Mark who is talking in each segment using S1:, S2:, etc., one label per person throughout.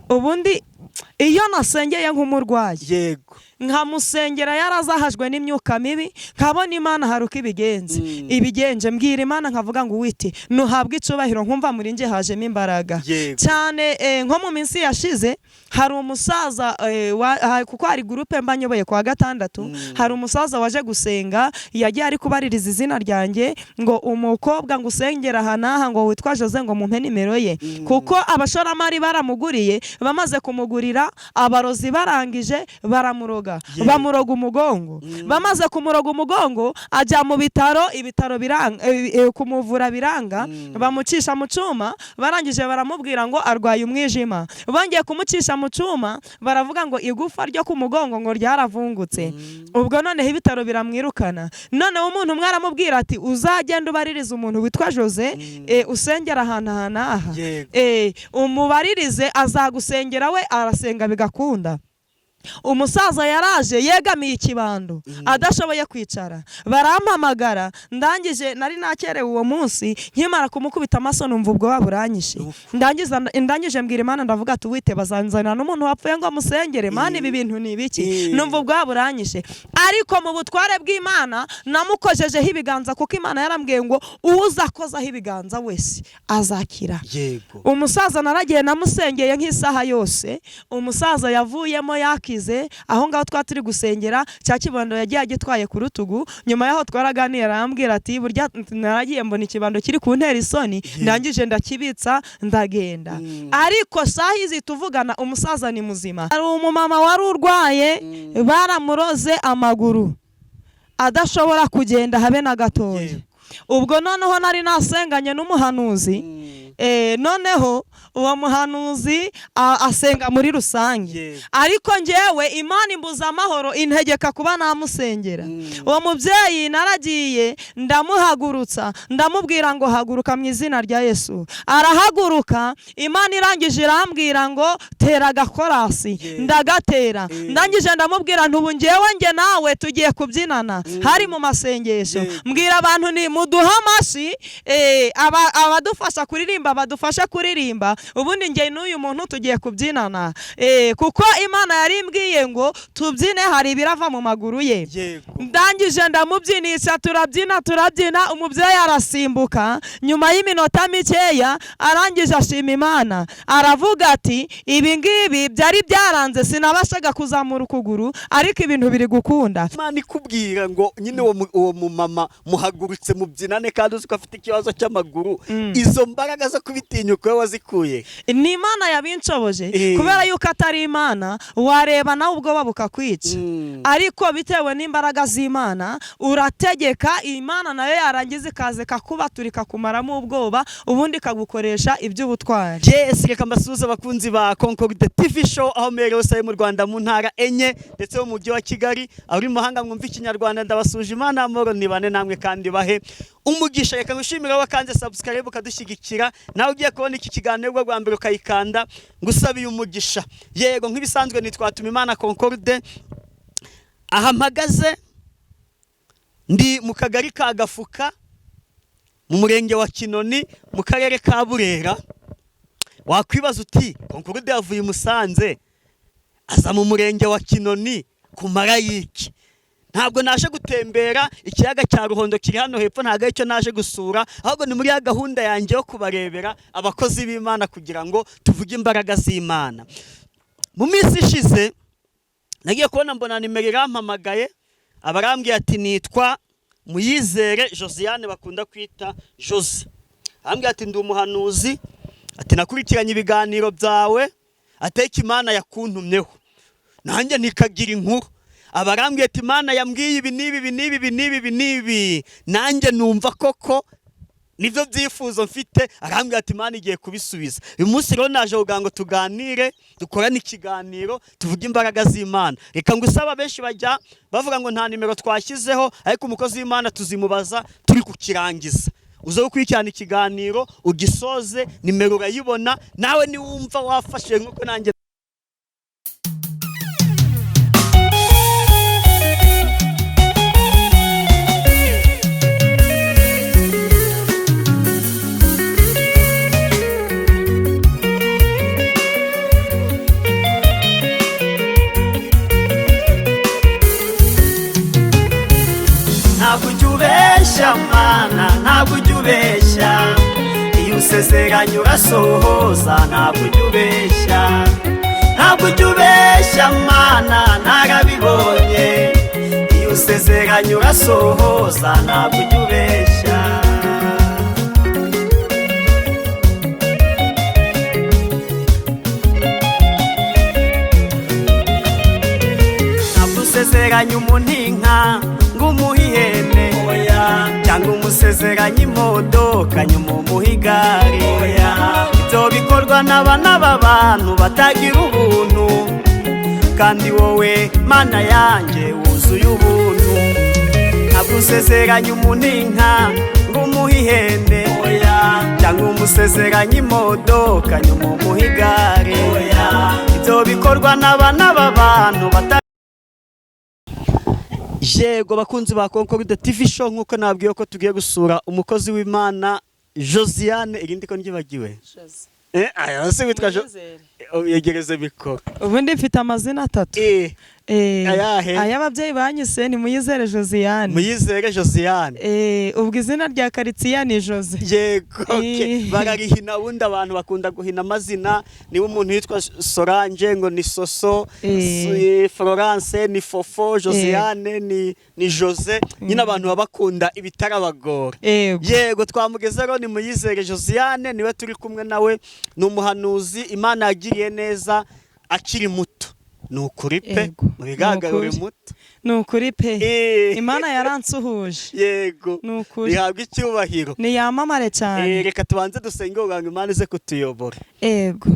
S1: Ubundi iyo nasengeye nk'umurwayi, nkamusengera yarazahajwe n'imyuka mibi, nkabona Imana hari uko ibigenze, ibigenje, mbwira Imana nkavuga ngo witi nuhabwe icubahiro, nkumva muri nje hajemo imbaraga cyane. Nko mu minsi yashize hari umusaza, kuko hari groupe mba nyoboye kwa gatandatu, hari umusaza waje gusenga, yagiye ari kubaririza izina ryanjye ngo umukobwa ngo usengera aha n'aha ngo witwa Jose, ngo mumpe nimero ye, kuko abashoramari baramuguriye, bamaze kumugurira abarozi barangije baramuroga, bamuroga umugongo. Bamaze kumuroga umugongo ajya mu bitaro, ibitaro biranga, kumuvura biranga, bamucisha mu cyuma, barangije baramubwira ngo arwaye umwijima. Bongeye kumucisha mu cyuma baravuga ngo igufa ryo ku mugongo ngo ryaravungutse. Ubwo noneho ibitaro biramwirukana. Noneho umuntu umwe aramubwira ati uzagenda ubaririze umuntu witwa Jose, usengera ahantu aha n'aha, umubaririze azagusengera, we arasenga bigakunda. Umusaza yaraje yegamiye ikibando adashoboye kwicara, barampamagara, ndangije nari nakerewe uwo munsi, nkimara kumukubita amaso numva ubwoba buranyishe. Ndangije mbwira Imana, ndavuga ati wite bazanzanira n'umuntu wapfuye ngo musengere, Mana ibi bintu ni ibiki? Numva ubwoba buranyishe, ariko mu butware bw'Imana namukojejeho ibiganza, kuko Imana yarambwiye ngo uzakozaho ibiganza wese azakira. Umusaza naragiye namusengeye nk'isaha yose, umusaza yavuyemo yakize. Aho ngaho twa turi gusengera, cya kibando yagiye agitwaye ku rutugu. Nyuma yaho twaraganiye, arambwira ati burya naragiye mbona ikibando kiri kuntera isoni, ndangije ndakibitsa ndagenda. Ariko saha izi tuvugana umusaza ni muzima. Hari umumama wari urwaye, baramuroze amaguru adashobora kugenda habe na gatoya. Ubwo noneho nari nasenganye n'umuhanuzi, noneho uwo muhanuzi asenga muri rusange, ariko njyewe Imana imbuza amahoro, integeka kuba namusengera. Uwo mubyeyi naragiye ndamuhagurutsa, ndamubwira ngo haguruka mu izina rya Yesu, arahaguruka. Imana irangije irambwira ngo tera agakorasi, ndagatera. Ndangije ndamubwira nti ubu njyewe nge nawe tugiye kubyinana. Hari mu masengesho, mbwira abantu ni muduhe amashyi, abadufasha kuririmba badufashe kuririmba, ubundi njye n'uyu muntu tugiye kubyinana, kuko Imana yari imbwiye ngo tubyine, hari ibirava mu maguru ye. Ndangije ndamubyinisha, turabyina turabyina, umubyeyi arasimbuka. Nyuma y'iminota mikeya arangije ashima Imana, aravuga ati ibi ngibi byari byaranze, sinabashaga kuzamura ukuguru, ariko ibintu biri gukunda.
S2: Imana ikubwira ngo nyine uwo mumama muhagurutse mubyinane kandi uzi ko afite ikibazo cy'amaguru, izo mbaraga zo kubitinyuka wowe wazikuye?
S1: Ni Imana yabinshoboje, kubera yuko atari Imana wareba nawe ubwoba bukakwica, ariko bitewe n'imbaraga z'Imana urategeka, Imana nayo yarangiza ikaza ikakubatura ikakumaramo ubwoba, ubundi ikagukoresha iby'ubutwari.
S2: Yes, reka mbasuhuze abakunzi ba Concorde TV Show aho muherereye hose mu Rwanda mu ntara enye ndetse no mu mujyi wa Kigali, aho uri mu mahanga mwumva ikinyarwanda, ndabasuje. Imana amahoro nibane namwe kandi bahe umugisha. Reka ngushimire wowe wakanze subscribe ukadushyigikira, nawe ugiye kubona iki kiganiro bwo bwa mbere ukayikanda, ngusabiye umugisha. Yego, nk'ibisanzwe nitwa Imana Concorde. Aha mpagaze ndi mu kagari ka Gafuka mu murenge wa Kinoni mu karere ka Burera. Wakwibaza uti Concorde yavuye i Musanze aza mu murenge wa Kinoni kumara yiki? Ntabwo naje gutembera ikiyaga cya Ruhondo kiri hano hepfo, ntabwo aricyo naje gusura, ahubwo ni muri ya gahunda yanjye yo kubarebera abakozi b'Imana kugira ngo tuvuge imbaraga z'Imana. Mu minsi ishize nagiye kubona mbona nimero irampamagaye, abarambwiye ati nitwa Muyizere Josiane bakunda kwita Jose, arambwira ati ndi umuhanuzi, ati nakurikiranye ibiganiro byawe, ateka Imana yakuntumyeho, nanjye ntikagira inkuru. Abarambwiye ati Imana yambwiye ibi n'ibi ibi n'ibi ibi n'ibi ibi n'ibi, nanjye numva koko nibyo byifuzo mfite. Arambwira ati Imana igiye kubisubiza. Uyu munsi rero naje kugira ngo tuganire, dukorane ikiganiro, tuvuge imbaraga z'Imana. Reka ngusaba, benshi bajya bavuga ngo nta nimero twashyizeho, ariko umukozi w'Imana tuzimubaza turi kukirangiza. Uze gukurikirana ikiganiro ugisoze, nimero urayibona nawe niwumva wafashe nk'uko nanjye. Usezeranye urasohoza, ntabwo ujya ubeshya, ntabwo ujya ubeshya Mana, narabibonye. Iyo usezeranye urasohoza, ntabwo ujya ubeshya. Ntabwo usezeranye umuntu inka ngo umuhe ihene, cyangwa umusezeranye imodoka nyuma umuhe igare. Ibyo bikorwa n'abana b'abantu batagira ubuntu, kandi wowe Mana yanjye wuzuye ubuntu. Ntabwo usezeranye umuntu inka ngo umuhe ihene, cyangwa umusezeranye imodoka nyuma umuhe igare. Ibyo bikorwa n'abana b'abantu batagira. Yego bakunzi ba Concorde TV Show, nkuko nabwiye ko tugiye gusura umukozi w'Imana Josiane, irindi ko ndyibagiwe. Aya se witwa yegereze mikoro.
S1: Ubundi mfite amazina atatu.
S2: Ayahe?
S1: Ay'ababyeyi banyise ni Muyizere Josiane.
S2: Muyizere Josiane.
S1: Ubwo izina rya karitsiye ni Jose.
S2: Yego, okay. Bararihina, ubundi abantu bakunda guhina amazina. Niba umuntu yitwa Solange ngo ni Soso, Florence ni Fofo, Josiane ni Jose. Nyine abantu baba bakunda ibitarabagora.
S1: Yego.
S2: Yego, twamugeze rero ni Muyizere Josiane, niwe turi kumwe nawe, ni umuhanuzi Imana yagiriye neza akiri muto. Ni ukuri pe,
S1: Yego,
S2: mu bigaragara
S1: ni
S2: uri
S1: ukuri.
S2: muto.
S1: Ni ukuri pe, Imana yaransuhuje.
S2: Yego,
S1: Ni ukuri.
S2: rihabwa icyubahiro.
S1: Niyamamare cyane.
S2: Reka tubanze dusenge kugira ngo Imana ize kutuyobora.
S1: Ego.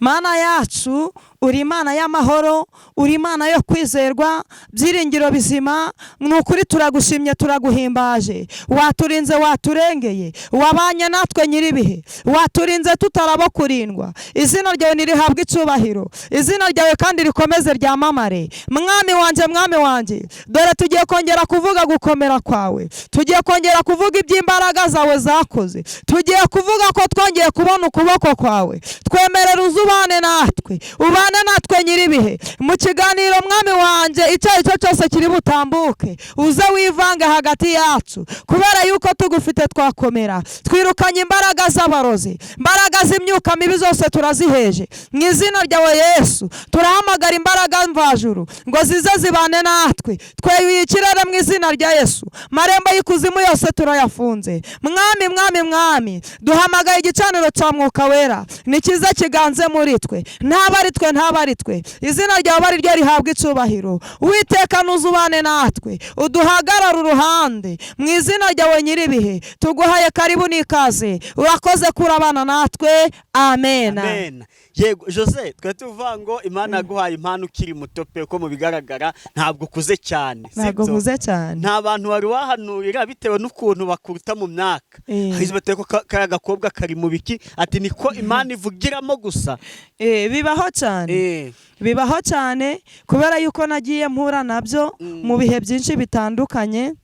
S1: Mana yacu, uri Imana y'amahoro, uri Imana yo kwizerwa, byiringiro bizima. Ni ukuri turagushimye, turaguhimbaje. Waturinze, waturengeye, wabanye natwe nyir'ibihe, waturinze tutarabo kurindwa. Izina ryawe nirihabwe icyubahiro, izina ryawe kandi rikomeze ryamamare. Mwami wanjye, mwami wanjye, dore tugiye kongera kuvuga gukomera kwawe, tugiye kongera kuvuga iby'imbaraga zawe zakoze, tugiye kuvuga ko twongeye kubona ukuboko kwawe. Twemerera uze ubane natwe, ubane natwe nyir'ibihe mu kiganiro. Mwami wanjye, icyo ari cyo cyose kiri butambuke, uze wivange hagati yacu, kubera yuko tugufite twakomera. Twirukanye imbaraga z'abarozi, imbaraga z'imyuka mibi zose turaziheje mu izina ryawe Yesu. Turahamagara imbaraga mvajuru ngo zize zibane natwe. Tweyuye ikirere mu izina rya Yesu, marembo y'ikuzimu yose turayafunze. Mwami, mwami, mwami, duhamagaye igicaniro cya Mwuka Wera, ni cyiza kiganze muri twe. Ntaba ari twe, ntaba ari twe, izina ryawe ari ryo rihabwa icyubahiro. Uwiteka, nuzubane natwe, uduhagarare uruhande mu izina ryawe nyir'ibihe. Tuguhaye karibu n'ikaze, urakoze kurabana natwe. Amen.
S2: Amen. Yego Jose, twe tuvuga ngo Imana yaguhaye impano ukiri muto pe, uko mu bigaragara ntabwo ukuze cyane.
S1: Ntabwo
S2: sibyo?
S1: nkuze cyane.
S2: Nta bantu wari wahanurira bitewe n'ukuntu bakuruta mu myaka? Hari bateye ko kariya gakobwa kari mu biki, ati niko Imana ivugiramo gusa.
S1: Bibaho cyane, bibaho cyane, kubera yuko nagiye mpura nabyo mu bihe byinshi bitandukanye.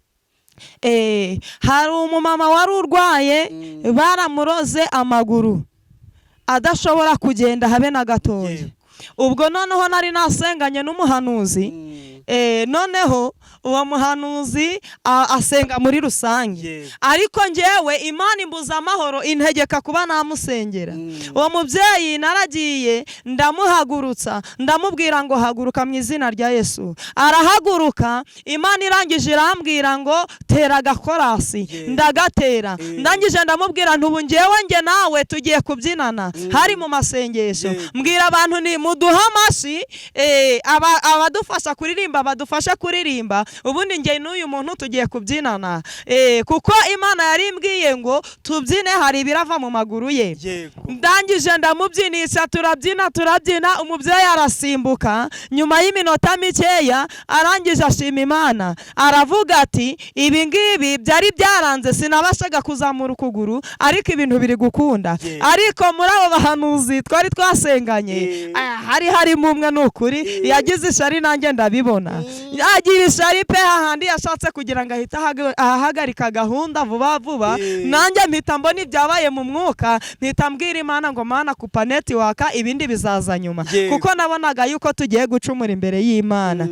S1: Hari umumama wari urwaye, baramuroze amaguru adashobora kugenda habe na gatoya. Ubwo noneho nari nasenganye n'umuhanuzi. Noneho uwo muhanuzi asenga muri rusange, ariko njyewe Imana imbuza amahoro, integeka kuba namusengera. Uwo mubyeyi naragiye ndamuhagurutsa, ndamubwira ngo haguruka mu izina rya Yesu. Arahaguruka. Imana irangije irambwira ngo tera agakorasi. Ndagatera. Ndangije ndamubwira nti ubu njyewe njye nawe tugiye kubyinana. Hari mu masengesho. Mbwira abantu ni muduhe amashyi, abadufasha kuririmba badufashe kuririmba, ubundi njye n'uyu muntu tugiye kubyinana, kuko Imana yari imbwiye ngo tubyine, hari ibirava mu maguru ye. Ndangije ndamubyinisha, turabyina, turabyina, umubyeyi arasimbuka. Nyuma y'iminota mikeya arangije ashima Imana, aravuga ati ibi ngibi byari byaranze, sinabashaga kuzamura ukuguru, ariko ibintu biri gukunda. Ariko muri abo bahanuzi twari twasenganye, hari harimo umwe, ni ukuri, yagize ishyari, nanjye ndabibona, agira ishyari pe, hahandi yashatse kugira ngo ahite ahagarika gahunda vuba vuba. Nanjye mpita mbona ibyabaye mu mwuka, mpita mbwira Imana ngo Mana, kupa network, ibindi bizaza nyuma, kuko nabonaga yuko tugiye gucumura imbere y'Imana.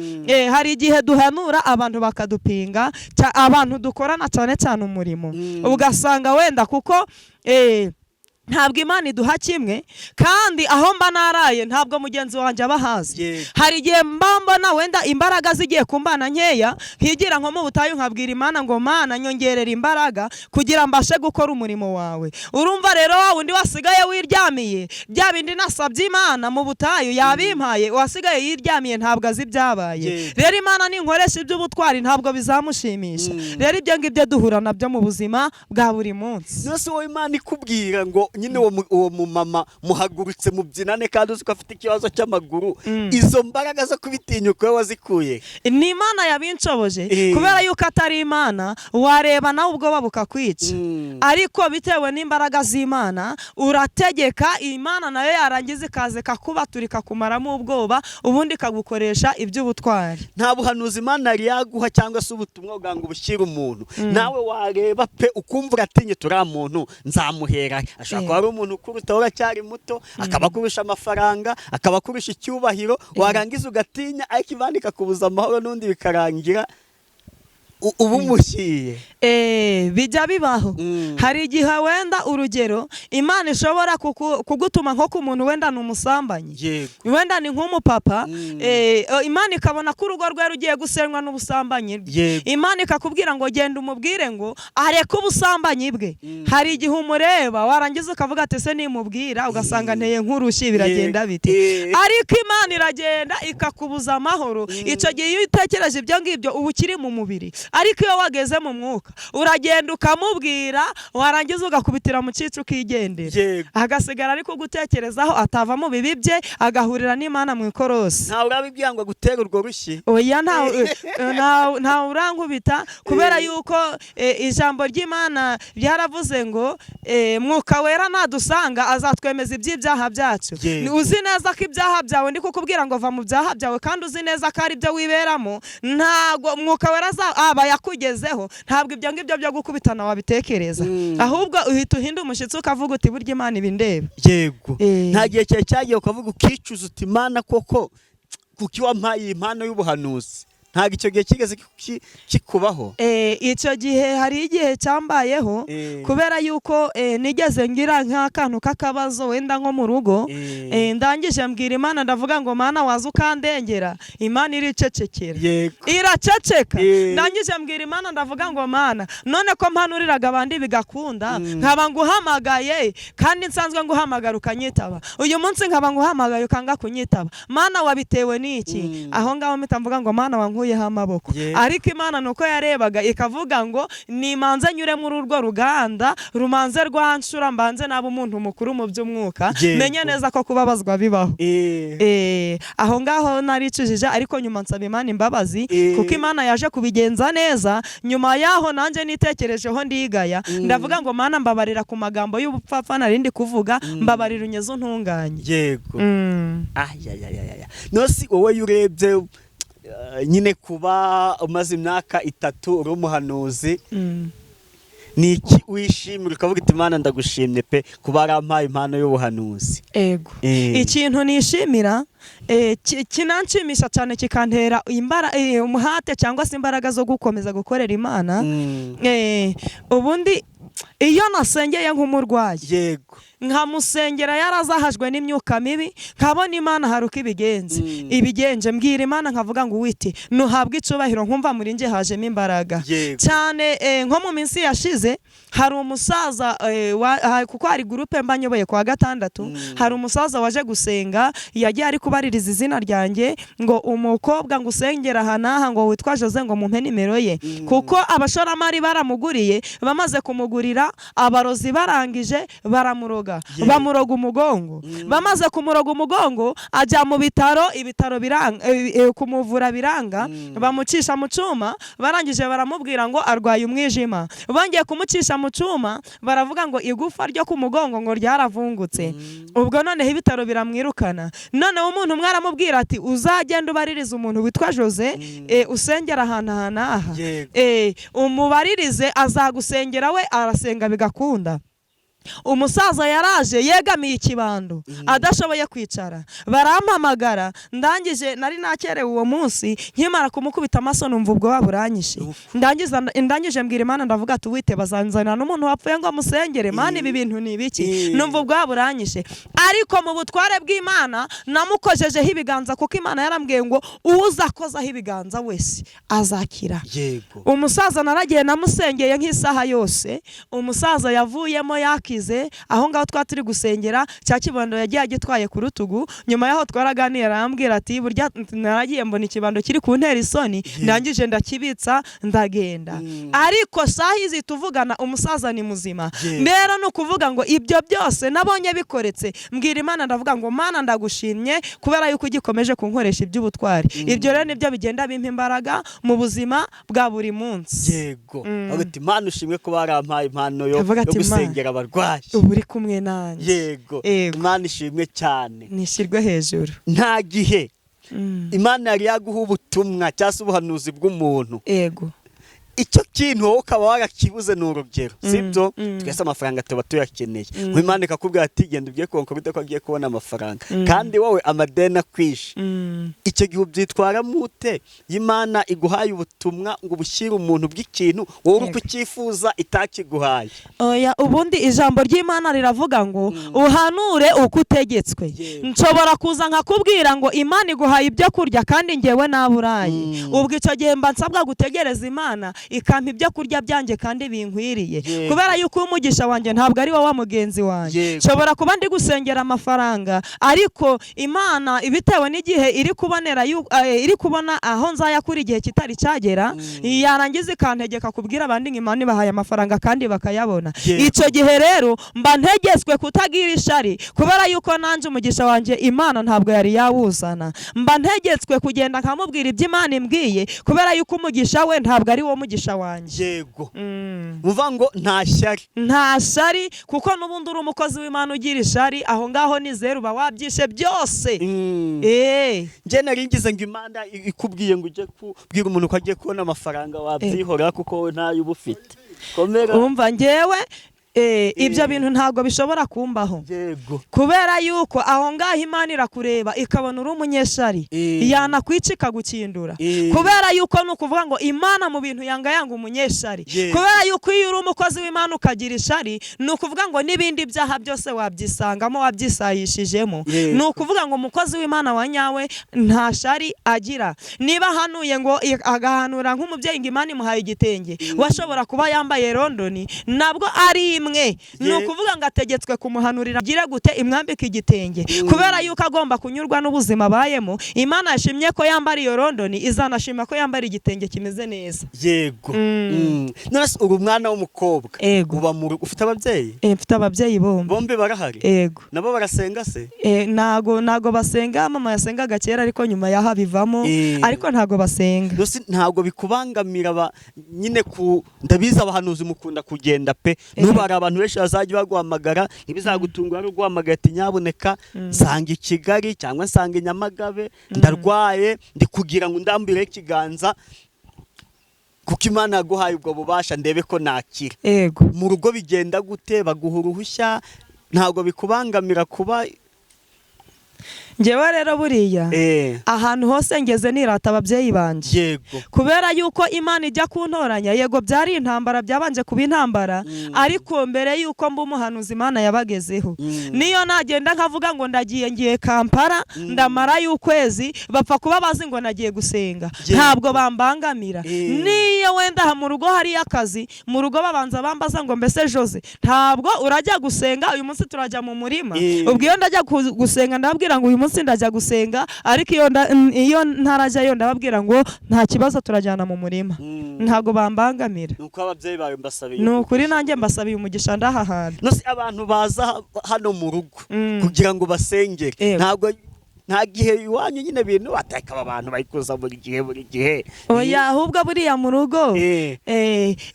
S1: Hari igihe duhanura abantu bakadupinga, abantu dukorana cyane cyane umurimo, ugasanga wenda kuko Ntabwo Imana iduha kimwe, kandi aho mba naraye ntabwo mugenzi wanjye aba ahazi. Hari igihe mba mbona wenda imbaraga zigiye kumbana nkeya, nkigira nko mu butayu, nkabwira Imana ngo: "Mana, nyongerera imbaraga kugira mbashe gukora umurimo wawe." Urumva rero, wa wundi wasigaye wiryamiye, bya bindi nasabye Imana mu butayu yabimpaye, uwasigaye yiryamiye ntabwo azi ibyabaye. Rero Imana ninkoresha iby'ubutwari ntabwo bizamushimisha. Rero ibyo ngibyo duhura nabyo mu buzima bwa buri munsi.
S2: Nose wowe Imana ikubwira ngo nyine uwo mumama muhagurutse mubyinane, kandi uzi ko afite ikibazo cy'amaguru, izo mbaraga zo kubitinyuka wowe wazikuye?
S1: Ni Imana yabinshoboje, kubera yuko atari Imana wareba nawe ubwoba bukakwica. Ariko bitewe n'imbaraga z'Imana urategeka, Imana nayo yarangiza ikaza ikakubatura, ikakumaramo ubwoba, ubundi ikagukoresha iby'ubutwari.
S2: Nta buhanuzi Imana yari yaguha cyangwa se ubutumwa bwa ngo ubushyire umuntu, nawe wareba pe ukumva uratinye, turiya muntu nzamuhera he? Ashobora kuba ari umuntu ukuruta, wowe uracyari muto, akaba akurusha amafaranga, akaba akurusha icyubahiro, warangiza ugatinya, ariko Imana ikakubuza amahoro n'undi bikarangira uba umushyiriye.
S1: Bijya bibaho. Hari igihe wenda, urugero, Imana ishobora kugutuma nko ku muntu, wenda ni umusambanyi, wenda ni nk'umupapa, Imana ikabona ko urugo rwe rugiye gusenywa n'ubusambanyi bwe. Imana ikakubwira ngo: "Genda umubwire ngo areke ubusambanyi bwe." Hari igihe umureba, warangiza ukavuga ati: "Se nimubwira ugasanga nteye nk'urushyi, biragenda bite?" Ariko Imana iragenda ikakubuza amahoro. Icyo gihe iyo utekereje ibyo ngibyo uba ukiri mu mubiri, ariko iyo wageze mu mwuka uragenda ukamubwira, warangiza ugakubitira mu cyica ukigendera, agasigara ari kugutekerezaho, atava mu bibi bye, agahurira n'Imana mu ikorosi.
S2: Ntawe urabibwira ngo agutere urwo rushyi?
S1: Oya, ntawe urankubita, kubera yuko ijambo ry'Imana ryaravuze ngo Mwuka Wera nadusanga azatwemeza iby'ibyaha byacu. Uzi neza ko ibyaha byawe, ndi kukubwira ngo va mu byaha byawe, kandi uzi neza ko ari byo wiberamo, ntabwo Mwuka Wera aba yakugezeho, ntabwo ibyo ngibyo byo gukubitana wabitekereza. Ahubwo uhita uhinda umushyitsi ukavuga uti: "Burya Imana ibindeba."
S2: Nta gihe cyari cyagiye ukavuga, ukicuza uti: "Imana koko, kuki wampaye iyi mpano y'ubuhanuzi?" Ntabwo icyo gihe kigeze kikubaho?
S1: Icyo gihe hari igihe cyambayeho, kubera yuko nigeze ngira nk'akantu k'akabazo wenda nko mu rugo. Ndangije mbwira Imana, ndavuga ngo: "Mana, waza ukandengera?" Imana iricecekera. Iraceceka. Ndangije mbwira Imana, ndavuga ngo: "Mana, none ko mpanuriraga abandi bigakunda, nkaba nguhamagaye kandi nsanzwe nguhamagara ukanyitaba, uyu munsi nkaba nguhamagaye ukanga kunyitaba, Mana, wabitewe n'iki?" Aho ngaho mpita mvuga ngo: "Mana, wankuyeho amaboko." Ariko Imana ni uko yarebaga ikavuga ngo nimanze nyure muri urwo ruganda, rumanze rwanshura, mbanze naba umuntu mukuru mu by'umwuka, menye neza ko kubabazwa bibaho. Aho ngaho naricujije, ariko nyuma nsaba Imana imbabazi, kuko Imana yaje kubigenza neza. Nyuma yaho nanjye nitekerejeho, ndigaya, ndavuga ngo: "Mana, mbabarira ku magambo y'ubupfapfa narindi kuvuga, mbabarira unyeze untunganye."
S2: Ayayayaya, nose wowe iyo urebye nyine kuba umaze imyaka 3 uri umuhanuzi, ni iki wishimira ukavuga uti: "Imana, ndagushimye pe kuba warampaye impano y'ubuhanuzi"?
S1: Ego. Ikintu nishimira, kinanshimisha cyane, kikantera umuhate cyangwa se imbaraga zo gukomeza gukorera Imana, ubundi iyo nasengeye nk'umurwayi, nkamusengera yarazahajwe n'imyuka mibi, nkabona Imana hari uko ibigenze, ibigenje, mbwira Imana nkavuga ngo: "Uwite nuhabwe icubahiro," nkumva muri njye hajemo imbaraga cyane. Nko mu minsi yashize hari umusaza, kuko hari groupe mba nyoboye kwa gatandatu, hari umusaza waje gusenga, yagiye ari kubaririza izina ryanjye ngo: "Umukobwa ngo usengera aha n'aha ngo witwa Jose, ngo mumpe nimero ye," kuko abashoramari baramuguriye, bamaze kumugurira abarozi, barangije baramuroga, bamuroga umugongo. Bamaze kumuroga umugongo ajya mu bitaro, ibitaro biranga, kumuvura biranga, bamucisha mu cyuma, barangije baramubwira ngo arwaye umwijima. Bongeye kumucisha mu cyuma, baravuga ngo igufa ryo ku mugongo ngo ryaravungutse. Ubwo noneho ibitaro biramwirukana. Noneho umuntu umwe aramubwira ati: "Uzagenda ubaririze umuntu witwa Jose, usengera ahantu aha n'aha, umubaririze azagusengera, we arasenga bigakunda." Umusaza yaraje yegamiye ikibando adashoboye kwicara, barampamagara. Ndangije, nari nakerewe uwo munsi, nkimara kumukubita amaso numva ubwoba buranyishe. Ndangije mbwira Imana, ndavuga ati: "Uwite, bazanzanira n'umuntu wapfuye ngo musengere? Mana, ibi bintu ni ibiki?" Numva ubwoba buranyishe, ariko mu butware bw'Imana namukojejeho ibiganza, kuko Imana yarambwiye ngo uwuzakozaho ibiganza wese azakira. Umusaza naragiye namusengeye nk'isaha yose, umusaza yavuyemo yakize. Aho ngaho twari turi gusengera, cya kibando yagiye agitwaye ku rutugu. Nyuma yaho twaraganiye, arambwira ati: "Burya naragiye mbona ikibando kiri ku ntera isoni, ndangije ndakibitsa ndagenda." Ariko saha izi tuvugana umusaza ni muzima. Rero ni ukuvuga ngo ibyo byose nabonye bikoretse, mbwira Imana, ndavuga ngo: "Mana, ndagushimye kubera yuko ugikomeje kunkoresha iby'ubutwari." Ibyo rero nibyo bigenda bimpa imbaraga mu buzima bwa buri munsi.
S2: Avuga ati: "Imana ushimwe kuba warampaye impano yo
S1: Avuga
S2: yo
S1: ati, "Imana,
S2: gusengera abarwayi."
S1: Uba uri kumwe nanjye.
S2: Imana ishimwe cyane.
S1: Nishyirwe hejuru.
S2: Nta gihe Imana yari yaguha ubutumwa cyangwa se ubuhanuzi bw'umuntu, icyo kintu wowe ukaba warakibuze? Ni urugero, sibyo? Twese amafaranga tuba tuyakeneye. Imana ikakubwira ati: "Genda ubwiye Concorde ko agiye kubona amafaranga," kandi wowe amadeni akwishe. Icyo gihe ubyitwaramo ute iyo Imana iguhaye ubutumwa ngo ubushyire umuntu bw'ikintu, wowe uri kucyifuza, itakiguhaye?
S1: Oya, ubundi ijambo ry'Imana riravuga ngo uhanure uko utegetswe. Nshobora kuza nkakubwira ngo Imana iguhaye ibyo kurya kandi ngewe naburaye. Ubwo icyo gihe mba nsabwa gutegereza Imana ikampa ibyo kurya byanjye kandi binkwiriye, kubera yuko umugisha wanjye ntabwo ari wowe wa mugenzi wanjye. Nshobora kuba ndi gusengera amafaranga, ariko Imana bitewe n'igihe iri kubonera iri kubona aho nzayakura, igihe kitari cyagera, yarangiza ikantegeka kubwira abandi ngo Imana ibahaye amafaranga kandi bakayabona. Icyo gihe rero mba ntegetswe kutagira ishari, kubera yuko nanjye umugisha wanjye Imana ntabwo yari yawuzana. Mba ntegetswe kugenda nkamubwira ibyo Imana imbwiye, kubera yuko umugisha we ntabwo ari wo mugisha wanjye.
S2: Muvuga ngo nta shyari?
S1: Nta shari, kuko n'ubundi uri umukozi w'Imana ugira ishari, aho ngaho ni zeru, uba wabyishe byose.
S2: Njye nari ngize ngo Imana ikubwiye ngo ujye kubwira umuntu ko agiye kubona amafaranga, wabyihorera kuko wowe ntayo uba ufite. Komera.
S1: Umva, ngewe ibyo bintu ntabwo bishobora kumbaho, kubera yuko aho ngaho Imana irakureba ikabona uri umunyeshari, yanakwica ikagukindura. Kubera yuko ni ukuvuga ngo Imana mu bintu yanga, yanga umunyeshari. Kubera yuko iyo uri umukozi w'Imana ukagira ishari, ni ukuvuga ngo n'ibindi byaha byose wabyisangamo, wabyisayishijemo. Ni ukuvuga ngo umukozi w'Imana wa nyawe nta shari agira. Niba ahanuye ngo agahanura nk'umubyeyi ngo Imana imuhaye igitenge, washobora kuba yambaye Londoni nabwo ari imwe. Ni ukuvuga ngo ategetswe kumuhanurira agire gute? Imwambike igitenge, kubera yuko agomba kunyurwa n'ubuzima abayemo. Imana yashimye ko yambara iyo Londoni, izanashima ko yambara igitenge kimeze neza.
S2: None se uri umwana w'umukobwa?
S1: Ego.
S2: Uba mu rugo, ufite ababyeyi?
S1: Mfite ababyeyi bombi.
S2: Bombi barahari?
S1: Ego.
S2: Nabo barasenga se?
S1: Ntago basenga. Mama yasengaga kera, ariko nyuma yaho abivamo. Ariko ntago basenga.
S2: Nose ntabwo bikubangamira nyine ku ndabizi abahanuzi mukunda kugenda pe. N'ubu hari abantu benshi bazajya baguhamagara, ntibizagutungura ari uguhamagara ati: "Nyabuneka nsanga i Kigali cyangwa nsanga i Nyamagabe, ndarwaye, ndi kugira ngo ndambure ikiganza kuko Imana yaguhaye ubwo bubasha, ndebe ko nakira." Mu rugo bigenda gute? Baguha uruhushya? Ntabwo bikubangamira kuba
S1: Njyewe rero buriya ahantu hose ngeze nirata ababyeyi banjye, kubera yuko Imana ijya kuntoranya, yego byari intambara, byabanje kuba intambara, ariko mbere yuko mba umuhanuzi Imana yabagezeho. Niyo nagenda nkavuga ngo ndagiye, ngiye Kampala, ndamarayo ukwezi, bapfa kuba bazi ngo nagiye gusenga. Ntabwo bambangamira. Niyo wenda aha mu rugo hariyo akazi, mu rugo babanza bambaza ngo: "Mbese Jose, ntabwo urajya gusenga uyu munsi? Turajya mu murima." Ubwo iyo ndajya gusenga ndababwira ngo uyu munsi ndajya gusenga, ariko iyo ntarajyayo ndababwira ngo nta kibazo, turajyana mu murima. Ntabwo bambangamira.
S2: Ni uko ababyeyi bawe mbasabiye
S1: Ni ukuri, nanjye mbasabiye umugisha ndaha hantu.
S2: Nose abantu baza hano mu rugo kugira ngo basengere, ntabwo nta gihe iwanyu nyine bintu bateka, aba bantu bari kuza buri gihe buri gihe?
S1: Oya, ahubwo buriya mu rugo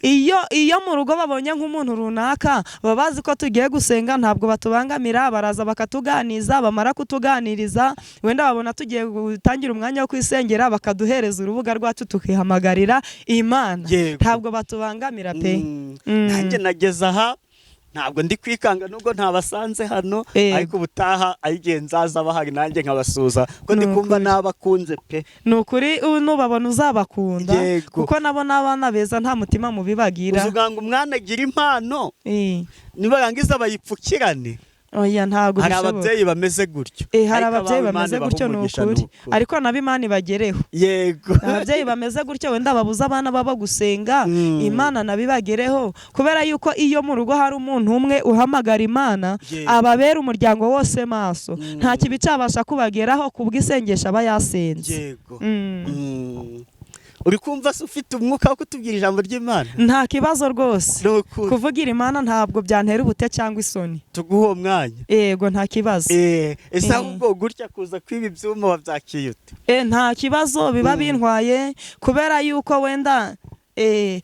S1: iyo mu rugo babonye nk'umuntu runaka, baba bazi ko tugiye gusenga, ntabwo batubangamira. Baraza bakatuganiza, bamara kutuganiriza, wenda babona tugiye gutangira umwanya wo kwisengera, bakaduhereza urubuga rwacu tukihamagarira Imana. Ntabwo batubangamira pe.
S2: Nanjye nageze aha. Ntabwo ndi kwikanga nubwo ntabasanze hano,
S1: Yego.
S2: ariko ubutaha ayigihe nzaza bahari nanjye nkabasuza, kuko ndi
S1: Ni
S2: kumva
S1: ukuri.
S2: nabakunze pe.
S1: Ni ukuri, nubabona uzabakunda.
S2: Yego.
S1: Kuko nabo ni abana beza, nta mutima mubi bagira.
S2: Uzuga ngo umwana agira impano, nibarangiza bayipfukirane.
S1: Oya, ntabwo
S2: Hari
S1: bishoboka.
S2: ababyeyi bameze gutyo.
S1: Hari
S2: Ariko
S1: ababyeyi
S2: abawe
S1: bameze
S2: Imana
S1: gutyo,
S2: ibaha
S1: ni
S2: umugisha,
S1: ukuri.
S2: ni ukuri.
S1: Ariko nabo Imana ibagereho. Ababyeyi bameze gutyo wenda babuza abana babo gusenga, Imana nabo ibagereho, kubera yuko iyo mu rugo hari umuntu umwe uhamagara Imana, ababera umuryango wose maso. Nta kibi cyabasha kubageraho kubw'isengesho aba yasenze.
S2: Uri kumva se ufite umwuka wo kutubwira ijambo ry'Imana?
S1: Nta kibazo rwose.
S2: Ni ukuri.
S1: Kuvugira Imana ntabwo byantera ubute cyangwa isoni.
S2: Tuguhe uwo mwanya.
S1: Yego, nta kibazo.
S2: Ese ahubwo gutya kuza kw'ibi byuma wabyakiye ute?
S1: Nta kibazo biba bintwaye, kubera yuko wenda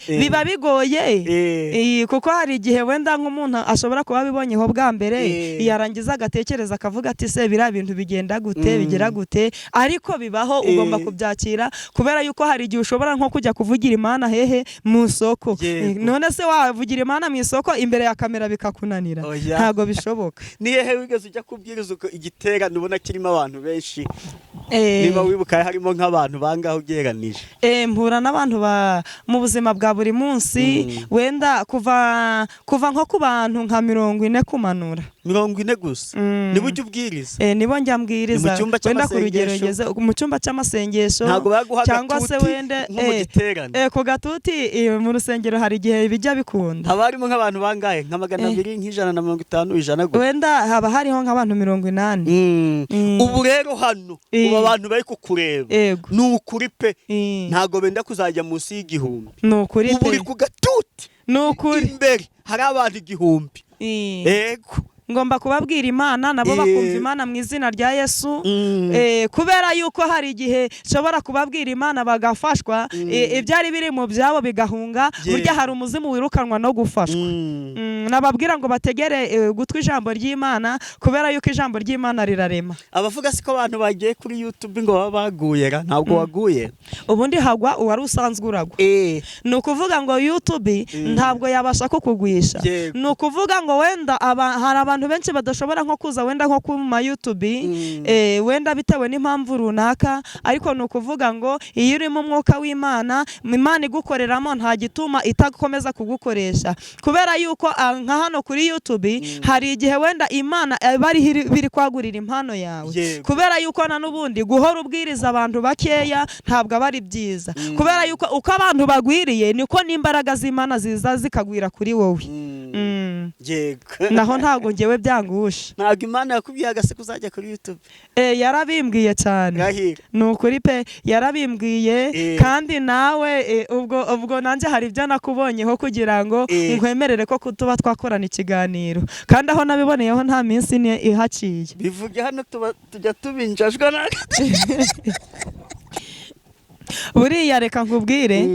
S1: biba bigoye. Kuko hari igihe wenda nk'umuntu ashobora kuba abibonyeho bwa mbere, yarangiza agatekereza akavuga ati: "Se biriya bintu bigenda gute, bigera gute?" Ariko bibaho, ugomba kubyakira, kubera yuko hari igihe ushobora nko kujya kuvugira Imana hehe? Mu isoko. None se wavugira Imana mu isoko imbere ya kamera bikakunanira?
S2: Oya.
S1: Ntabwo bishoboka.
S2: Ni hehe wigeze ujya kubwiriza uko igiterane ubona kirimo abantu benshi? Niba wibuka, harimo nk'abantu bangahe ugereranije?
S1: Mpura n'abantu mu buzima bwa buri munsi, wenda kuva nko ku bantu nka 40 kumanura.
S2: 40 gusa?
S1: Mm.
S2: Niba ujya ubwiriza?
S1: Nibo njya mbwiriza.
S2: Ni mu cyumba
S1: Wenda ku rugero
S2: cy'amasengesho?
S1: ngeze mu cyumba cy'amasengesho,
S2: Ntabwo baguha
S1: cyangwa se
S2: agatuti
S1: wenda
S2: nko mu giterane?
S1: Ku gatuti, mu rusengero hari igihe bijya bikunda.
S2: Haba harimo nk'abantu bangahe? Nka magana abiri, nka 150, 100 gutya?
S1: Wenda haba hariho nk'abantu 80.
S2: Ubu rero hano, ubu abantu bari kukureba, ni ukuri pe, ntabwo benda kuzajya munsi y'1000.
S1: Ni ukuri
S2: Ubu
S1: pe.
S2: uri ku gatuti,
S1: Ni ukuri.
S2: imbere hari abantu 1000. Yego.
S1: Ngomba kubabwira Imana, nabo bakumva Imana mu izina rya Yesu. Kubera yuko hari igihe nshobora kubabwira Imana bagafashwa, ibyari biri mu byabo bigahunga. Burya hari umuzimu wirukanwa no gufashwa. Nababwira ngo bategere gutwi ijambo ry'Imana, kubera yuko ijambo ry'Imana rirarema.
S2: Abavuga siko abantu bagiye kuri YouTube ngo baba baguye ra, ntabwo waguye.
S1: Ubundi hagwa uwari usanzwe uragwa. Ni ukuvuga ngo YouTube ntabwo yabasha kukugwisha. Ni ukuvuga ngo wenda hari abantu benshi badashobora nko kuza wenda nko ku ma YouTube, wenda bitewe n'impamvu runaka, ariko ni ukuvuga ngo iyo uri mu mwuka w'Imana, Imana igukoreramo, nta gituma itakomeza kugukoresha, kubera yuko nka hano kuri YouTube hari igihe wenda Imana iba ariho biri kwagurira impano yawe. Kubera yuko na n'ubundi guhora ubwiriza abantu bakeya ntabwo aba ari byiza, kubera yuko uko abantu bagwiriye niko n'imbaraga z'Imana ziza zikagwira kuri wowe. Naho ntabwo ngewe byangusha.
S2: Ntabwo Imana yakubwiye agase kuzajya kuri YouTube?
S1: Yarabimbwiye cyane.
S2: Ngahira.
S1: Ni ukuri pe, yarabimbwiye. Kandi nawe ubwo nanjye hari ibyo nakubonyeho kugira ngo nkwemerere ko tuba twakorana ikiganiro, kandi aho nabiboneyeho nta minsi ine ihaciye.
S2: Bivuge hano, tuba tujya tubinjajwa na
S1: Buriya reka nkubwire,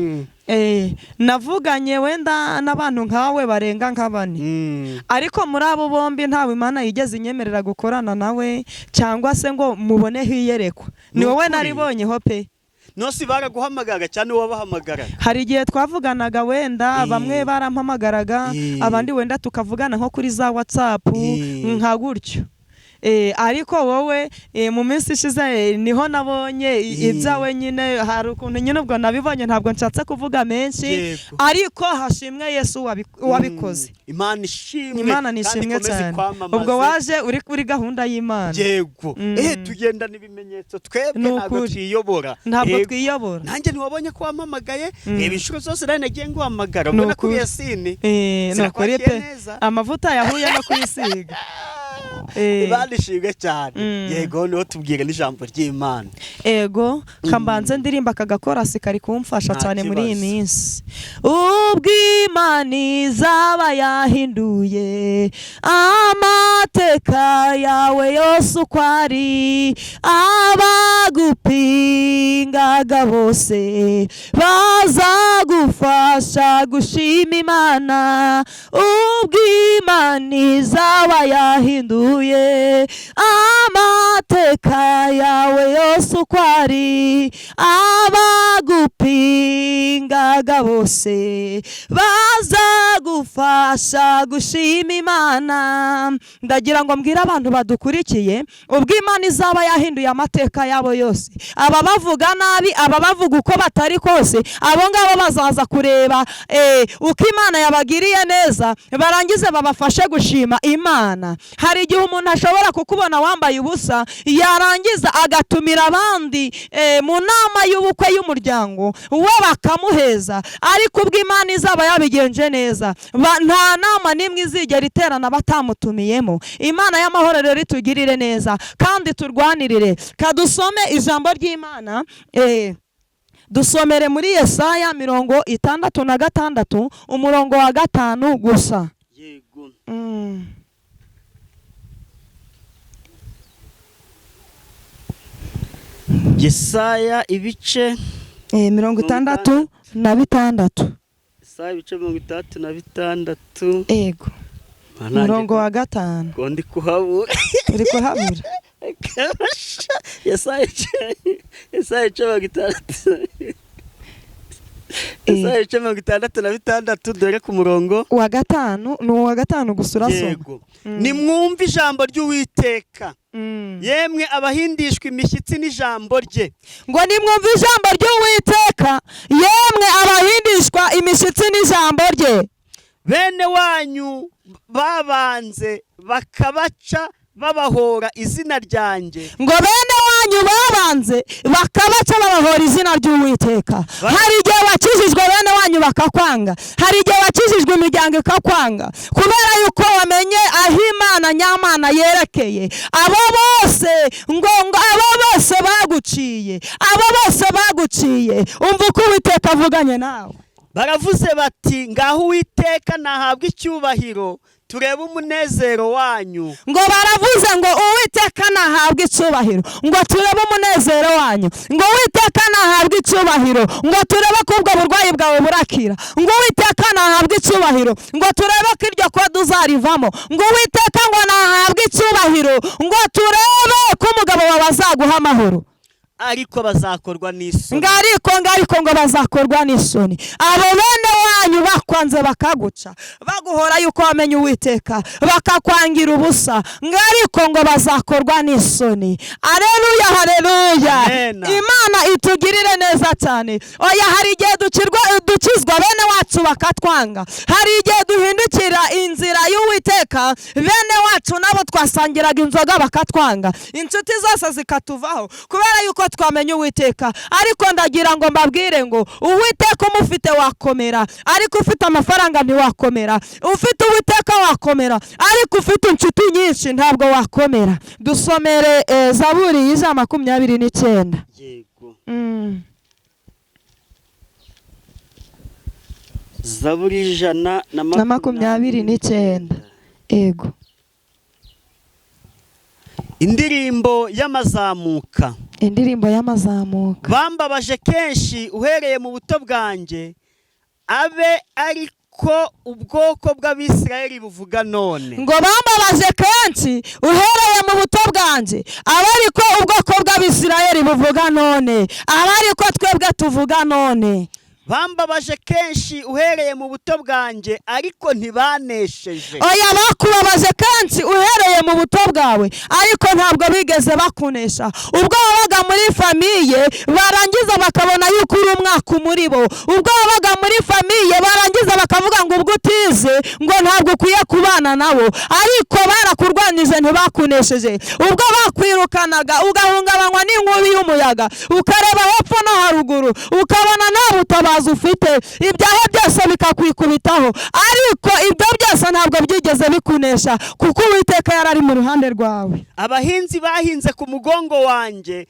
S1: navuganye wenda n'abantu nkawe barenga nka bane, ariko muri abo bombi ntawe Imana yigeze inyemerera gukorana nawe cyangwa se ngo muboneho iyerekwa. Ni
S2: Ni
S1: wowe
S2: ukuri.
S1: naribonyeho pe.
S2: Nose baraguhamagara cyane, wabahamagara?
S1: Hari igihe twavuganaga wenda, bamwe barampamagaraga, abandi wenda tukavugana nko kuri za WhatsApp, nka gutyo. Ariko wowe, mu minsi ishize, niho nabonye ibyawe nyine. Hari ukuntu nyine ubwo nabibonye, ntabwo nshatse kuvuga menshi, ariko hashimwe Yesu wabikoze.
S2: Imana ishimwe.
S1: Imana
S2: Kandi
S1: nishimwe
S2: ikomeze
S1: cyane.
S2: ikwamamaze.
S1: Ubwo waje uri kuri gahunda y'Imana.
S2: Yego. Tugendana ibimenyetso twebwe,
S1: Ni
S2: ntabwo
S1: ukuri.
S2: twiyobora.
S1: Ntabwo twiyobora.
S2: Nanjye ntiwabonye ko wampamagaye? Reba inshuro zose nawe nagiye nguhamagara,
S1: Ni
S2: ubwo nakubwiye
S1: ukuri.
S2: sini.
S1: Ni ukuri
S2: Sinakwakiriye
S1: pe.
S2: neza.
S1: Amavuta yahuye no kwisiga.
S2: Imana ishimwe cyane. Yego, niho tubwira n'ijambo ry'Imana.
S1: Ego, kambanze ndirimba aka gakorasi kari kumfasha
S2: Nta
S1: cyane muri iyi
S2: kibazo.
S1: minsi. Ubwo Imana izaba yahinduye amateka yawe yose uko ari, abagupingaga bose. Bazagufasha gushima Imana ubwo Imana izaba yahinduye amateka yawe yose uko ari. Abagupingaga bose bazagufasha gushima Imana. Ndagira ngo mbwire abantu badukurikiye, ubwo Imana izaba yahinduye amateka yabo yose, aba bavuga nabi, aba bavuga uko batari kose, abo ngabo bazaza kureba uko Imana yabagiriye neza, barangize babafashe gushima Imana. Hari igihe umuntu ashobora kukubona wambaye ubusa, yarangiza agatumira abandi mu nama y'ubukwe y'umuryango we bakamuheza, ariko ubwo Imana izaba yabigenje neza, nta nama n'imwe izigera iterana batamutumiyemo. Imana y'amahoro rero itugirire neza kandi turwanirire. Kadusome ijambo ry'Imana, dusomere muri Yesaya 66 umurongo wa 5 gusa.
S2: Yego. Yesaya ibice
S1: 66.
S2: Yesaya ibice 66.
S1: Yego. Umurongo wa 5.
S2: Ngo ndi kuhabura.
S1: Uri kuhabura.
S2: Yesaya ibice 60. Yesaya ibice 66 dore ku murongo
S1: wa 5, ni uwa 5 gusa urasoma.
S2: Yego. Nimwumve ijambo ry'Uwiteka. Yemwe abahindishwa imishyitsi n'ijambo rye.
S1: Ngo nimwumve ijambo ry'Uwiteka, yemwe abahindishwa imishyitsi n'ijambo rye.
S2: Bene wanyu babanze bakabaca babahora izina ryanjye.
S1: Ngo bene wanyu babanze bakabaca babahora izina ry'Uwiteka. Hari igihe wakijijwe bene wanyu bakakwanga, hari igihe wakijijwe imiryango ikakwanga, kubera yuko wamenye aho Imana nyamana yerekeye. Abo bose ngo abo bose baguciye, abo bose baguciye, umva uko Uwiteka avuganye nawe.
S2: Baravuze bati ngaho Uwiteka nahabwa icyubahiro, turebe umunezero wanyu.
S1: Ngo baravuze ngo Uwiteka nahabwa icyubahiro, ngo turebe umunezero wanyu. Ngo Uwiteka nahabwa icyubahiro, ngo turebe ko ubwo burwayi bwawe burakira. Ngo Uwiteka nahabwa icyubahiro, ngo turebe ko iryo kode uzarivamo. Ngo Uwiteka ngo nahabwa icyubahiro, ngo turebe ko umugabo wawe azaguha amahoro.
S2: Ariko bazakorwa n'isoni.
S1: Ngariko ngo bazakorwa n'isoni. Abo bene wanyu bakwanze bakaguca, baguhora yuko wamenye Uwiteka, bakakwangira ubusa, ngariko ngo bazakorwa n'isoni. Aleluya, haleluya. Imana itugirire neza cyane. Oya, hari igihe dukizwa bene wacu bakatwanga, hari igihe duhindukira inzira y'Uwiteka, bene wacu nabo twasangiraga inzoga bakatwanga, inshuti zose zikatuvaho kubera yuko twamenye Uwiteka. Ariko ndagira ngo mbabwire ngo Uwiteka umufite wakomera, ariko ufite amafaranga ntiwakomera. Ufite Uwiteka wakomera, ariko ufite inshuti nyinshi ntabwo wakomera. Dusomere Zaburi 129.
S2: Yego. Zaburi 129.
S1: Yego.
S2: Indirimbo y'amazamuka.
S1: Indirimbo y'amazamuka.
S2: Bambabaje kenshi uhereye mu buto bwanjye, abe ariko ubwoko bw'Abisirayeli buvuga none.
S1: Ngo bambabaje kenshi uhereye mu buto bwanjye, abe ariko ubwoko bw'Abisirayeli buvuga none, abe ariko twebwe tuvuga none.
S2: Bambabaje kenshi uhereye mu buto bwanjye, ariko ntibanesheje.
S1: Oya, bakubabaje kenshi uhereye mu buto bwawe, ariko ntabwo bigeze bakunesha. Ubwo wabaga muri famiye barangiza bakabona yuko uri umwaka muri bo. Ubwo wabaga muri famiye barangiza bakavuga ngo ubwo utize ngo ntabwo ukwiye kubana nabo, ariko barakurwanije ntibakunesheje. Ubwo bakwirukanaga ugahungabanywa n'inkubi y'umuyaga, ukareba hepfo no haruguru, ukabona nta butabazi ufite, ibyaha byose bikakwikubitaho, ariko ibyo byose ntabwo byigeze bikunesha, kuko Uwiteka yarari mu ruhande rwawe.
S2: Abahinzi bahinze ku mugongo wanjye,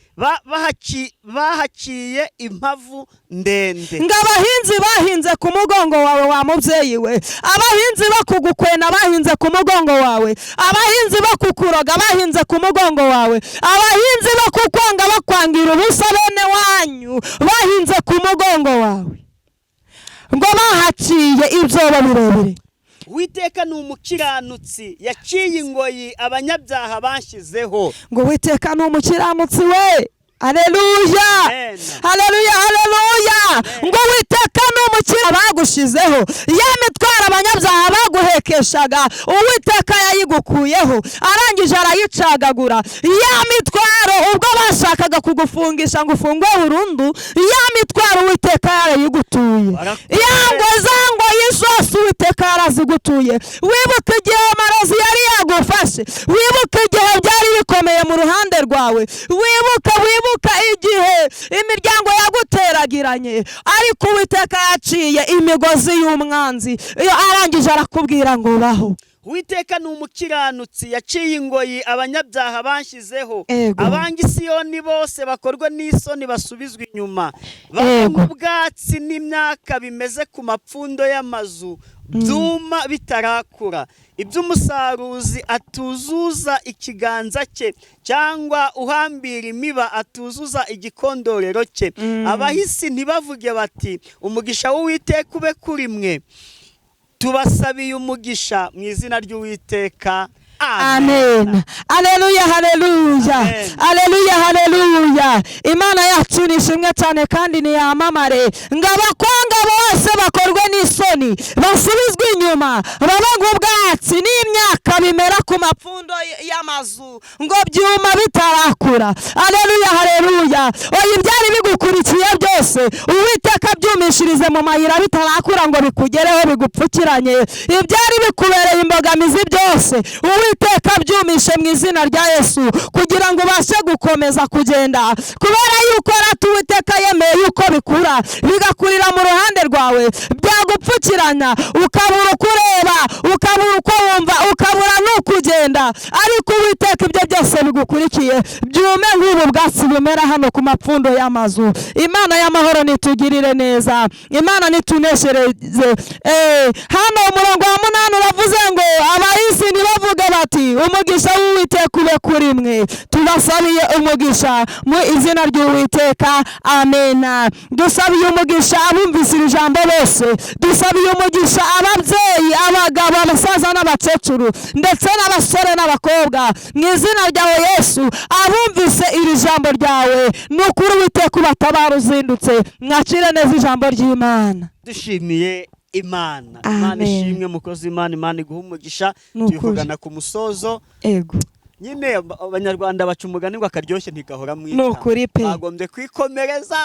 S2: bahaciye impavu ndende.
S1: Ngo abahinzi bahinze ku mugongo wawe wa mubyeyi we, abahinzi bakugukwena bahinze ku mugongo wawe, abahinzi bakukuroga bahinze ku mugongo wawe, abahinzi bakukwanga bakwangira ubusa bene wanyu bahinze ku mugongo wawe. Ngo Yabacukuye ibyobo birebire.
S2: Uwiteka ni umukiranutsi, yaciye ingoyi abanyabyaha banshyizeho.
S1: Ngo Uwiteka ni umukiranutsi we. Haleluya, haleluya, haleluya. Ngo Uwiteka ni umukira bagushizeho, ya mitwaro abanyabyaha baguhekeshaga Uwiteka yayigukuyeho, arangije arayicagagura. Ya mitwaro ubwo bashakaga kugufungisha ngo ufungwe burundu, ya mitwaro Uwiteka yarayigutuye. Ya ngo za ngoyi zose Uwiteka yarazigutuye. Wibuke igihe amarozi yari yagufashe, wibuke igihe byari bikomeye mu ruhande rwawe, wibuke igihe imiryango yaguteragiranye, ariko Uwiteka yaciye imigozi y'umwanzi, iyo arangije arakubwira ngo baho.
S2: Uwiteka ni umukiranutsi, yaciye ingoyi abanyabyaha banshyizeho. Abanga Isiyoni bose bakorwe n'isoni basubizwe inyuma, babe nk'ubwatsi n'imyaka bimeze ku mapfundo y'amazu, byuma bitarakura. Iby'umusaruzi atuzuza ikiganza cye, cyangwa uhambira imiba atuzuza igikondorero cye. Abahisi ntibavuge bati umugisha w'Uwiteka ube kuri mwe, tubasabiye umugisha mu izina ry'Uwiteka.
S1: Amen. Haleluya, haleluya, haleluya, haleluya. Imana yacu ni ishimwe cyane kandi niyamamare. Ngo abakwanga bose bakorwe n'isoni, basubizwe inyuma, babe nk'ubwatsi n'imyaka bimera ku mapfundo y'amazu, ngo byuma bitarakura. Haleluya, haleluya. Oya, ibyari bigukurikiye byose Uwiteka byumishirize mu mayira bitarakura ngo bikugereho bigupfukiranye. Ibyari bikubereye imbogamizi byose Uwiteka byumishe mu izina rya Yesu, kugira ngo ubashe gukomeza kugenda, kubera yuko rata Uwiteka yemeye yuko bikura bigakurira mu ruhande rwawe, byagupfukiranya ukabura uko ureba, ukabura uko wumva, ukabura n'ukugenda, ariko Uwiteka ibyo byose bigukurikiye byume nk'ubu bwatsi bumera hano ku mapfundo y'amazu. Imana y'amahoro nitugirire neza, Imana nituneshereze. Hano umurongo wa 8 uravuze ngo abahisi ntibavuge bati umugisha w'Uwiteka ube kuri mwe, tubasabiye umugisha mu izina ry'Uwiteka. Amena. Dusabiye umugisha abumvise iri jambo bose, dusabiye umugisha ababyeyi, abagabo, abasaza n'abakecuru, ndetse n'abasore n'abakobwa, mu izina ryawe Yesu. Abumvise iri jambo ryawe, ni ukuri Uwiteka ubatabara uzindutse. Mwakire neza ijambo ry'Imana.
S2: Dushimiye Imana. Imana ishimwe, mukozi Imana, Imana iguha umugisha. Tuvugana ku musozo.
S1: Ego.
S2: Nyine abanyarwanda baca umugani ngo akaryoshye ntigahora mu itama.
S1: Nukuri pe.
S2: Bagombye kwikomereza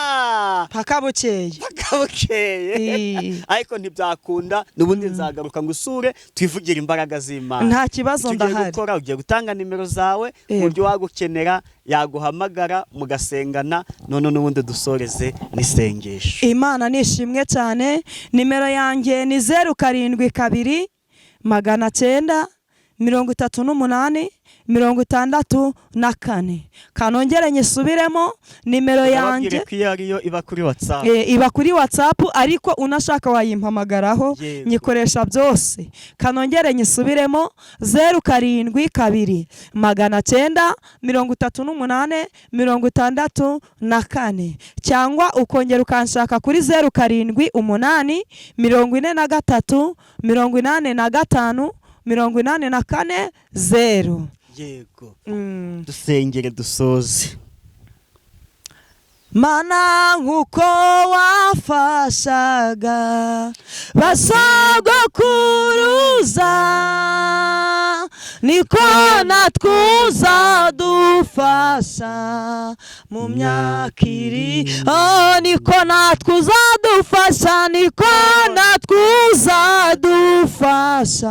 S1: paka bukeye,
S2: paka bukeye. Ariko ntibyakunda, n'ubundi nzagaruka ngo usure twivugire imbaraga z'Imana.
S1: Nta kibazo, ndahari.
S2: Gukora ugiye gutanga nimero zawe, uburyo wagukenera yaguhamagara mugasengana, none n'ubundi dusoreze n'isengesho.
S1: Imana nishimwe cyane. Nimero yanjye ni 072 938 64. Kanongere nyisubiremo nimero yanjye
S2: iba kuri WhatsApp.
S1: Iba kuri WhatsApp, ariko unashaka wayimpamagaraho, nyikoresha byose. Kanongere nyisubiremo 072 938 64, cyangwa ukongera ukanshaka kuri 078 43 85 84 0.
S2: Yego. Dusengere dusoze.
S1: Mana nkuko wafashaga basogokuruza, niko natwe uzadufasha mu myaka iri, niko natwe uzadufasha, niko natwe uzadufasha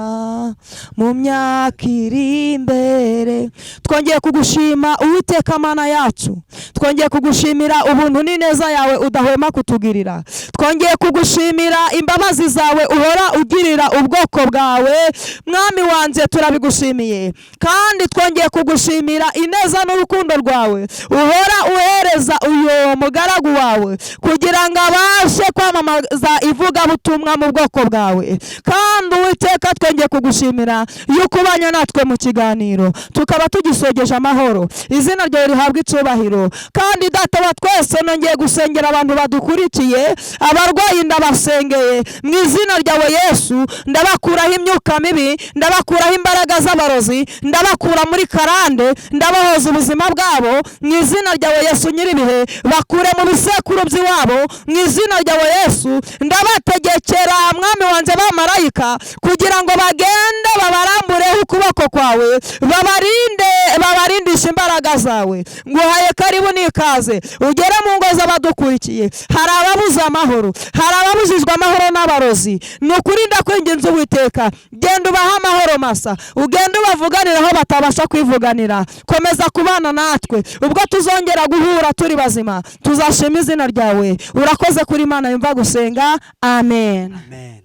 S1: mu myaka iri imbere. Twongeye kugushima Uwiteka Mana yacu, twongeye kugushimira ubuntu n'ineza yawe udahwema kutugirira, twongeye kugushimira imbabazi zawe uhora ugirira ubwoko bwawe. Mwami wanjye turabigushimiye, kandi twongeye kugushimira ineza n'urukundo rwawe uhora uhereza uyu mugaragu wawe kugira ngo abashe kwamamaza ivugabutumwa mu bwoko bwawe. Kandi Uwiteka twongeye kugushimira yuko ubanye natwe mu kiganiro, tukaba tugisogeje amahoro. Izina ryawe rihabwe icyubahiro. Kandi Data wa twese Twese nongeye gusengera abantu badukurikiye, abarwayi ndabasengeye mu izina ryawe Yesu. Ndabakuraho imyuka mibi, ndabakuraho imbaraga z'abarozi, ndabakura muri karande, ndabahoza ubuzima bwabo mu izina ryawe Yesu nyir'ibihe. Bakure mu bisekuru by'iwabo mu izina ryawe Yesu. Ndabategekera, mwami wanjye, bamarayika kugira ngo bagende babarambureho ukuboko kwawe, babarinde, babarindishe imbaraga zawe. Nguhaye karibu n'ikaze, ugere mu ngo z'abadukurikiye. Hari ababuze amahoro, hari ababujijwe amahoro n'abarozi. Ni ukuri ndakwinginze Uwiteka, genda ubahe amahoro masa, ugende ubavuganira aho batabasha kwivuganira. Komeza kubana natwe, ubwo tuzongera guhura turi bazima tuzashima izina ryawe. Urakoze kuri Imana yumva gusenga. Amen.
S2: Amen.